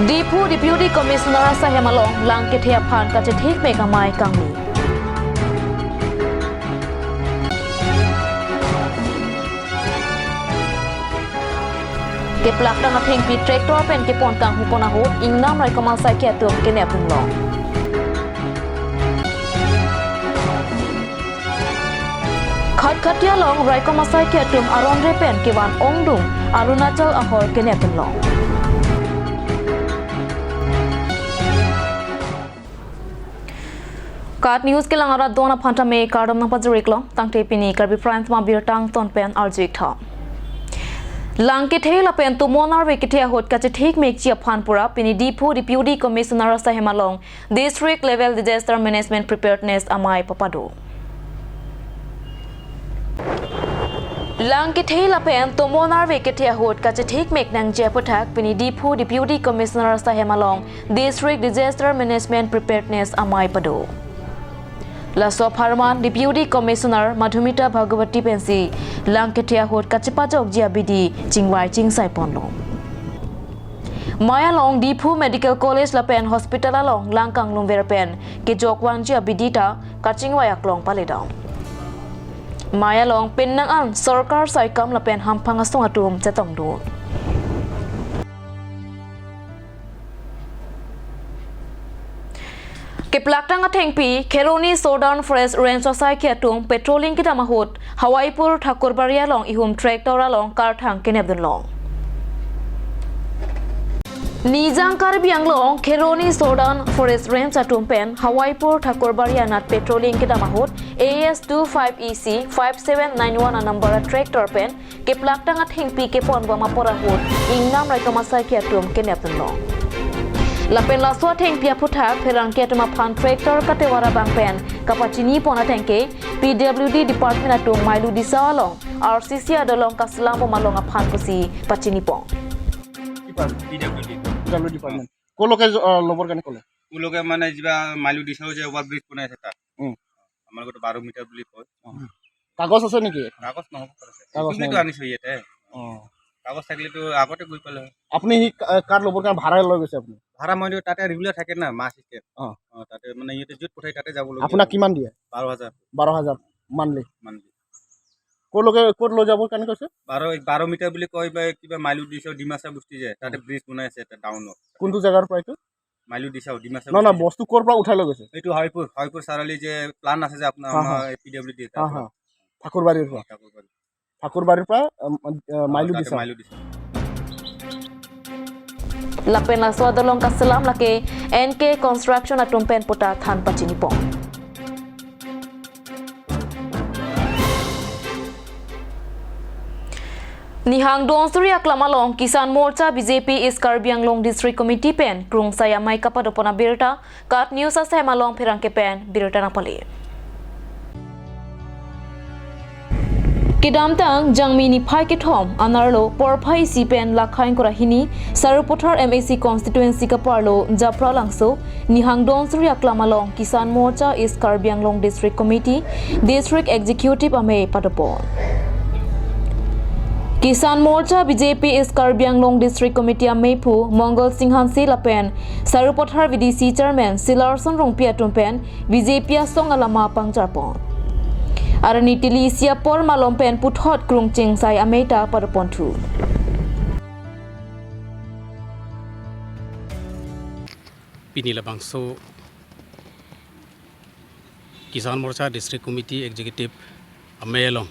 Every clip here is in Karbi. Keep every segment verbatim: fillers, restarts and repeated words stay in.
Diphu Deputy Commissioner asaihem along lang kethe aphan kachethik mek amei kangni. Keplak tang athengpi tractor pen kepon kanghu pon ahut ingnam raikom asaikhi atum kenep dunlong. Khatkhati along raikom asaikhi atum aron re pen kevan ongdung Arunachal ahoi kenep dunlong. KAT News kelang arat don aphan tame kardom nangpajir-iklo, tangte pini Karbi Prime Time abirta angton pen arju-ik tha. Lang kethe lapen tomon arve kethe ahut kachethik mekji aphan pura pini Diphu Deputy Commissioner asaihem along District Level Disaster Management Preparedness amei papado. Lang kethe lapen tomon arve kethe ahut kachethik mek nangji aphuthak pini Diphu Deputy Commissioner asaihem along District Disaster Management Preparedness amei pado. Laso apharman Deputy Commissioner Madhumita Bhagawati pensi lang kethe ahut kachepajokji abidi chingvai chingsai ponlo. Mei along Diphu Medical College lapen hospital along lang kanglumver pen kejok vangji abidi ta kachingvai aklong paledam. Mei along pinnang an sorkar saikam lapen hamphang asong atum chetongdun. Keplak tang athengpi Kheroni Southern Forest Range asaikhi atum patrolling kedam ahut Hawaipur Thakurbari along ihum tractor along karthang kenep dunlong. Nijang Karbi Anglong Kheroni Southern Forest Range atum pen Hawaipur Thakurbari anat patrolling kedam ahut A S two five E C five seven nine one a number a tractor pen keplak tang athengpi kepon bom apor ahut ingnam raikom asaikhi atum kenep dunlong. Lapen laso athengpi aphuthak pherangke atum aphan tractor katevar abang pen kapachini pon ateng ke P W D department atum Mailu Disau along R C C adolong kaselam bom along aphan pusi pachini pon. Department, P W D. P W D department. ক'লৈকে য-, অ, ল'বৰ কাৰণে ক'লে? ওলোকে মানে যিবা মাইলু দিছাও যে অভাৰ ব্ৰিজ বনাই আছে তাত। উম। আমাৰ লগতে বাৰ মিটাৰ বুলি কয়। অ। কাগজ আছে নেকি? কাগজ নহ'ব পাৰে। কাগজ ইপিনেতো নাই। আনিছো ইয়াতে। অ। কাগজ থাকিলেতো আগতে গৈ পালে হয়। আপুনি সি কা-, কাৰ ল'বৰ কাৰণে ভাড়া লৈ গৈছে আপুনি? ভাড়া মই দিওঁ, তাতে ৰেগুলাৰ থাকে না, মাহ চিষ্টেম। অ। অ, তাতে মানে সিহঁতে য'ত পঠায় তাতে যাব লগীয়া আপোনাক হয়। কিমান দিয়ে? বাৰ হাজাৰ। বাৰ হাজাৰ মান্থলি? মান্থলি। ক'লৈকে, ক'ত লৈ যাবৰ কাৰণে কৈছে? বাৰ, বাৰ মিটাৰ বুলি কয় বা কিবা মাইলু দিছাও ডিমাচা বস্তি যে, তাতে অ। ব্ৰিজ বনাই আছে এটা ডাউনত। কোনটো জেগাৰ পৰা এইটো? মাইলু দিছাও, ডিমাচা নহয়, নহয়, বস্তি। বস্তু ক'ৰ পৰা উঠাই লৈ গৈছে? এইটো হাইপুৰ, হাইপুৰ চাৰিআলি যে প্লান আছে যে আপোনাৰ হা, হা। আমাৰ পি ডাব্লিউ ডি, হা, তাৰ পৰা। হা। ঠাকুৰবাৰীৰ পৰা। ঠাকুৰবাৰী। ঠাকুৰবাৰীৰ পৰা, উম, উম, অ, মাইলু তাতে দিছাও। মাইলু দিছাও। Lapen laso adolong kaselam lake N K Construction atum pen puta than pachini pon. Nihang donsuri aklam along Kisan Morcha B J P East Karbi Anglong District Committee pen krungsai amei kapado pon abirta KAT News asaihem along pherangke pen birta nangpale. Kedamtang Jangmi niphai kethom anerlo porphai isi pen lakhain kora hini Sarupathar M A C constituency kaparlo Japralangso Nihang donsuri aklam along Kisan Morcha East Karbi Anglong District Committee District Executive amei padopon. Kisan Morcha B J P East Karbi Anglong District Committee ameiphu Mongal Singh Hanse lapen Sarupathar V D C Chairman Silarson Rongpi atum pen B J P asong alama pangjarpon. Arni tili isi apor malom pen puthot krung chingsai amei ta padoponthu. Pini labangso Kisan Morcha District Committee Executive amei along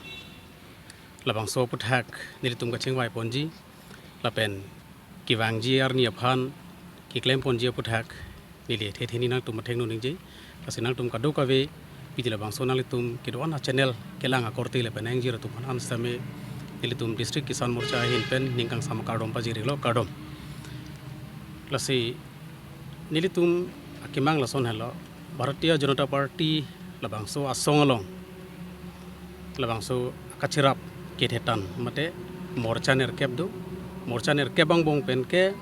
labangso aphuthak nelitum kachingvai ponji lapen kevangji arni aphan keklem ponji aphuthak neli thethe hini nangtum athengno ningje. Lasi nangtum kadokave pini labangso nanglitum kedo-an a channel kelang akorte lapen angjir atum aphan an sitame nelitum District Kisan Morcha ahin pen ning kangsam akardom pajir-iklo, kardom. Lasi nelitum akemang lason helo, Bharatiya Janata Party labangso asong along labangso kachirap kethetan mate morcha nerkep do, morcha nerkep angbong pen ke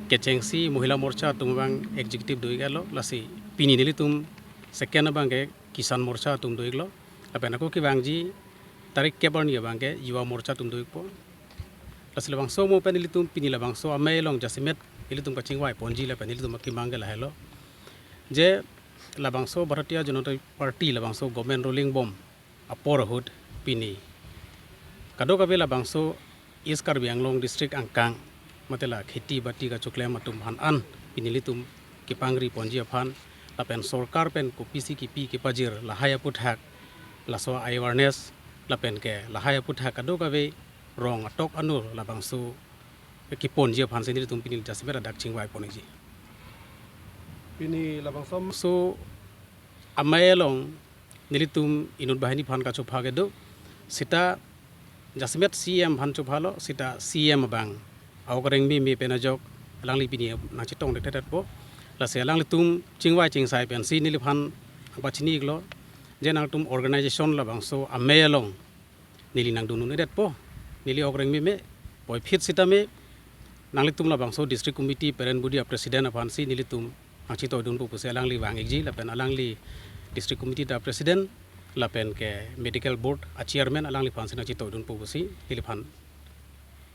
kechengsi Mohila Morcha atum abang executive do-iklo, lasi pini nelitum second abang ke Kisan Morcha atum do-iklo, lapen ako kevangji tarik kep arni abang ke Yuva Morcha atum do-ikpo. Lasi labangso mo pen ilitum pini labangso amei along jasemet nelitum kachingvai ponji lapen nelitum akemang ke lahelo. Je labangso Bharatiya Janata Party labangso government ruling bom apor ahut pini kadokave labangso East Karbi Anglong district angkang mate la kheti bati kachoklem atum aphan an pini nelitum kepangri ponji aphan lapen sorkar pen kopisi kipi kepajir lahai aputhak laso awareness lapen ke lahai aputhak kadokave rong atok ano labangso keponji aphan si nelitum pini jasemet adak chingvai ponji. Pini labangso so amei along nelitum inut banghini aphan kachopha kedo seta jasemet C M aphan chophalo seta C M abang aokreng meme pen ajok alangli pini nangchetong det det po. Lasi alanglitum chingvai chingsai pensi neliphan nangpachini iklo je nangtum organization labangso amei along neli nangdun un-edetpo. Neli okreng meme puvoiphit sitame nanglitum labangso district committee parent body a president aphan si nelitum nangchetoidunpo pusi alangli vang ikji lapen alangli district committee ta president lapen ke medical board a chairman alangliphan si nangchetoidunpo pusi neliphan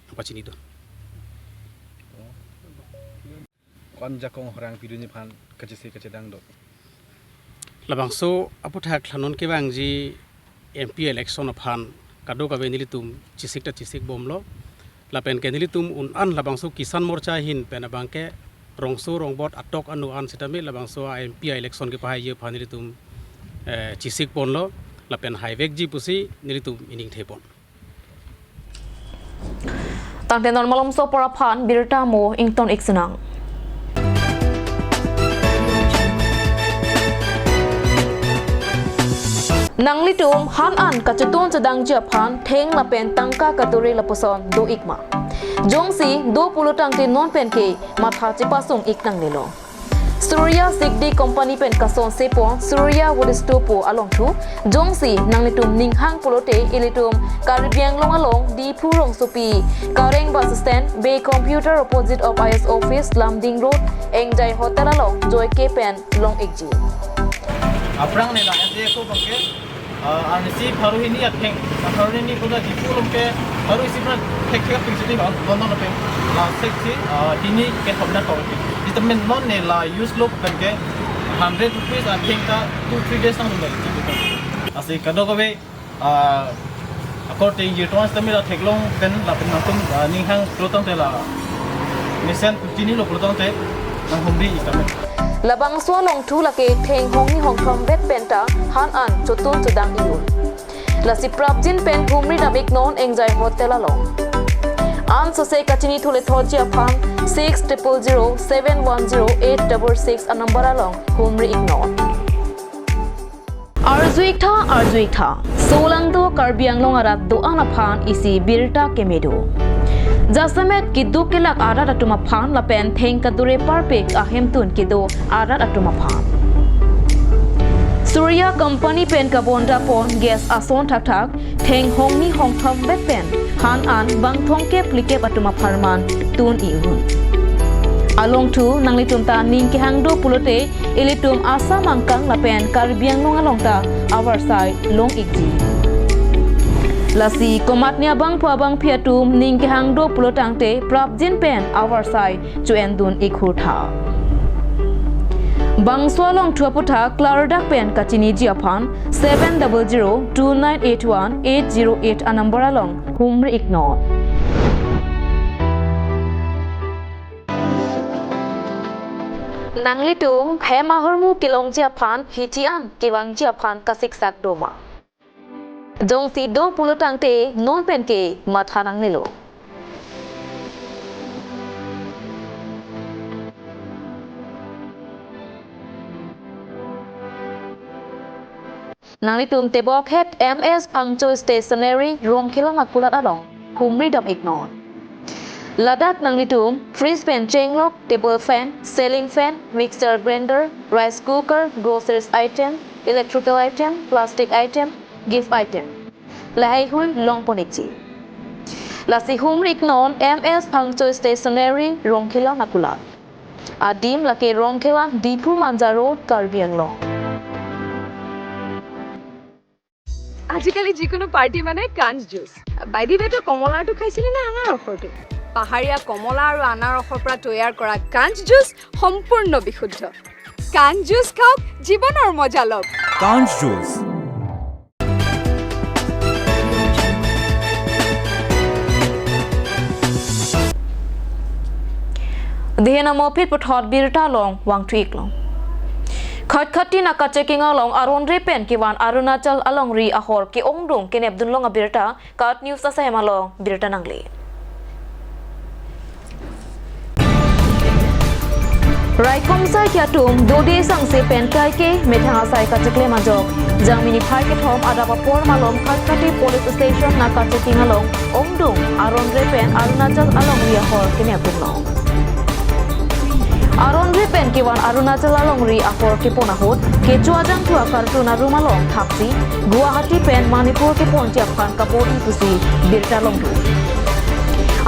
nangpachinidun. Ko-an ajakong horang pidunji aphan kachisi kachedang do? Labangso aputhak la non kevangji M P election aphan kadokave nelitum chisik ta chisik bomlo. Lapen ke nelitum un-an labangso Kisan Morcha ahin pen abang ke rongso rongbot atok ano an sitame labangso a M P a election kepahai aphan nelitum eh, chisik ponlo. Lapen haivekji pusi nelitum ining thepon. Tangte non malomso apor aphan birta mo ington ik sinang. Nanglitum han an kachetun chedangji aphan theng lapen tangka kadure lapuson do ik ma? Jongsi do pulo tangte non pen ke matha chepasung ik nangnelo. Surya Sigdi Company pen kason sepon Surya Wood Store pu along thu, jongsi nanglitum ninghang pulote ilitum Karbi Anglong along Diphu rongsopi, Kareng bus stand, Bay Computer opposite of I S office, Lumding Road, Engjai Hotel along joike pen long ikji. Aphrang ne la ende ko bangke, ah, arnisi pharo hini atheng, pharo hini ko da Diphu along ke pharo isi pran thek thek ping sini ba, non non pe la sek si, ah, hini ke hobna ko. Vitamin non ne la use lo bangke hundred rupees atheng ta two three days nang le. Lasi kadokave ah, akorte jirton sitame la theklong pen lapen nangtum, ah, ninghang pulo tangte la mesen chinilo pulo tangte nanghumri ik tame. Labangso along thu lake theng hongni hongthom vet pen ta han an chotun chodang iyun. Lasi prapjin pen humri dam iknon Engjai Hotel along. Ansose kachini thule thotji aphan six triple zero seven one zero eight double six a number along humri iknon. Arju ik tha, arju ik tha. Solangdo Karbi Anglong arat do-an aphan isi birta keme do. Jasemet keduk kelak arat atum aphan lapen theng kadure parpik ahemtun kedo arat atum aphan. Surya Company pen kabonda pon gas ason thakthak theng hongni hongthom vet pen han an bang thomkep phlikep atum apharman tun ihun. Along thu nanglitum ta ning kehang do pulote ilitum Assam angkang lapen Karbi Anglong along ta avarsai long ikji. Lasi komatne abangphu abangphi atum ning kehang do pulo tangte prapjin pen avarsai cho-endun ik hur tha. Bangso along thu aputhak klardak pen kachiniji aphan seven double zero two nine eight one eight zero eight a number along humri iknon. Nanglitum hem ahormu kelongji aphan hithi an kevangji aphan kasiksak do ma? Jongsi do pulo tangte non pen ke matha nangnelo. Nanglitum tebok het M S Phangcho Stationery Rongkhelang akulat along humri dam iknon. Ladak nanglitum fridge pen chenglok, table fan, ceiling fan, mixer grinder, rice cooker, groceries item, electrical item, plastic item, gift item, lahai hui longpon ikji. Lasi humri iknon M S Phangcho Stationery Rongkhelang akulat. Adim lake Rongkhelang, Diphu Manja Road, Karbi Anglong. আজিকালি যিকোনো পাৰ্টি মানে কাঞ্জ juice. By the ৱে, তই কমলাটো খাইছিলি নে আনাৰসৰটো? পাহাৰীয়া কমলা আৰু আনাৰসৰ পৰা তৈয়াৰ কৰা কাঞ্চ জুচ সম্পূৰ্ণ বিশুদ্ধ। কাঞ্চ জুচ খাওক, জীৱনৰ মজা লওক। কাঞ্চ juice. Dihena mopit puthot birta along vangthu iklong. Khatkhati naka checking along aron re pen kevan Arunachal alongri ahor ke-ongdung kenepdunlong abirta KAT News asahem along birta nangle. Raikom saikhi atum dode sangse pen kaike methang asai kacheklem ajok. Jangmi niphai kethom adap apor malom Khatkhati Police Station naka checking along ongdung aron re pen Arunachal alongri ahor kenepdunlong. Aron re pen kevan Arunachal alongri ahor kepon ahut kecho ajangthu akartun arum along thaksi Guwahati pen Manipur keponji aphan kapoti pusi birta longdun.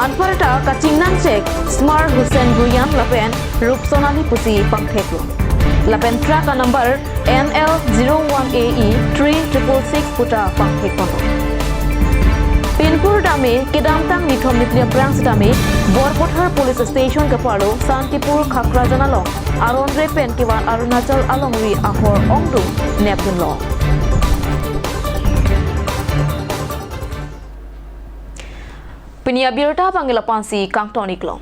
Anparta kachingnang chek Smar Hussain Bhuyan lapen Rupsonali pusi pangtheklo. Lapen truck a number N L zero one A E three triple six puta pangthekponlo. Pinpur dame kedamtang nithom niphli aphrang sitame Borpathar Police Station keparlo Santipur Khakrajan along aron re pen kevan Arunachal alongri ahor ongdung nepdunlong. Pini abirta abang ke lapu-ansi kangton iklong.